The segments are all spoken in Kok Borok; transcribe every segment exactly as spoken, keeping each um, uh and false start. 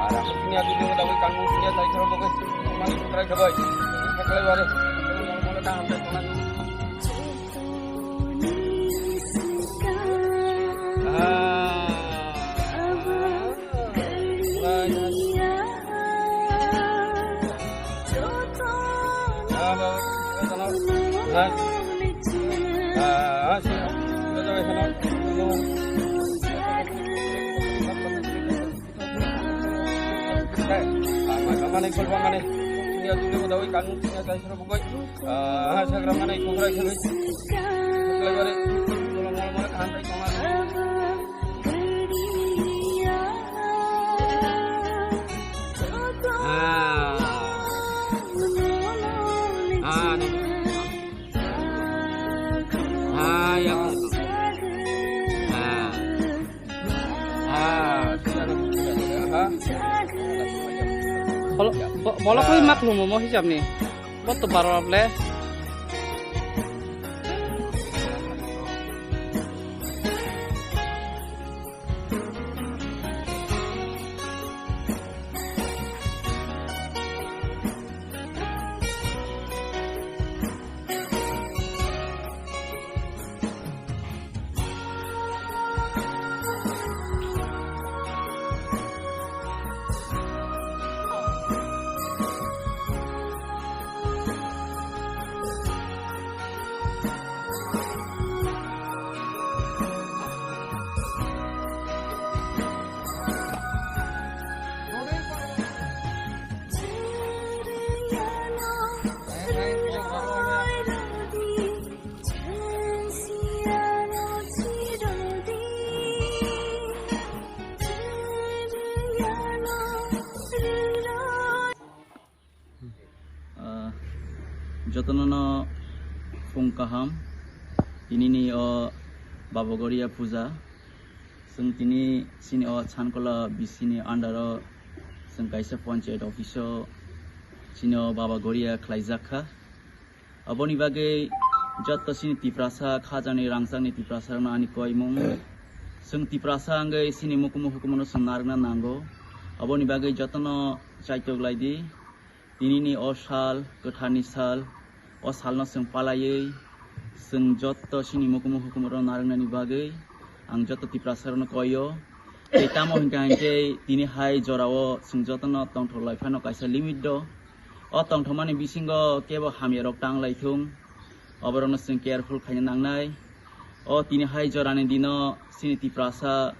Ar ang sini adu dulu dawi kangkung sini tai khoro bagwi mani sutrai khabai. Khaklai bare. Molo molo ta hambai khona. Ah. Ah. Ah, ni. Ah, ya. Ah. Ah. Bolo, bo-, bolo koi mak lumo mo hisab ni. Bo to baro able. Ah, jotono no phung kaham. Tini ni o Baba Goria puja. Chwng tini chini o Chankola B C ni under o chwng kaisa panchayat office o chini o Baba Goria khlaijak kha. Aboni bagwi jotto chini Tiprasa khajani rangchakni Tiprasa rokno ani koimung. Chwng Tiprasa wngwi chini mukumu hukumu no chwng narwkna nango. Aboni bagwi jotono chaitok lai di. Tinini o sal, kwtharni sal, o salno chwng palaiwi chwng jotto chini mukumu hukumu rok narwknani bagwi ang jotto Tiprasa rokno koio. Tei tamo hinkha hinkhe tini hai jorao chwng jotono tongthok lai phano kaisa limit do. O tongthokmani bisingo kebo hamya rok tang lai thung, oborokno chwng careful khaina nangnai. O tini hai jorani dino chini Tiprasa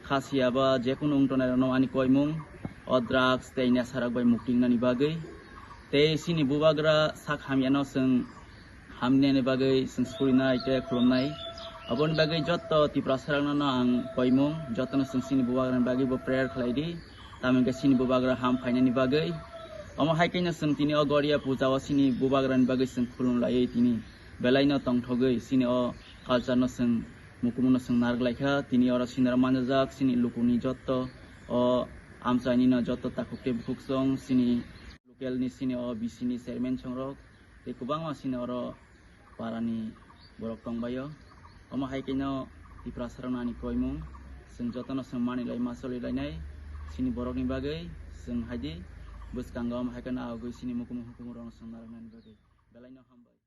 khasiya ba jekunu wng tongnai rokno ani koimung o drugs tei nesa rok bai mukti wngnani bagwi tei chini bubagra sak hamyano chwng hamnani bagwi chwng surinai tei khulumnai. Aboni bagwi jotto Tiprasa rokno ang koimung, jottono chwng chini bubagrani bagwi bo prayer khlai di, tamoni hwnkhe chini bubagra ham phainani bagwi. Omo hai kheno chwng tini o Goria puja o chini bubagrani bagwi chwng khulum laiwi tini belaino tongthogwi chini o culture no chwng mukumu no chwng narwk lai kha. Tini oro sinaro manjak chini lukuni jotto o amchaini no jotto takhuk tei bukhuk chwng chini local ni chini o B C ni chairman chwng rok tei kwbangma chini oro para ni borok tong bai o. Omo hai kheno Tiprasa rok no ani koimung chwng jotono chwng manwi lai ma choli lai nai chini borok ni bagwi chwng hai di bwskango omo hai kheno agwi chini mukumu hukumu rok no chwng narwk nani bagwi belai no hambai.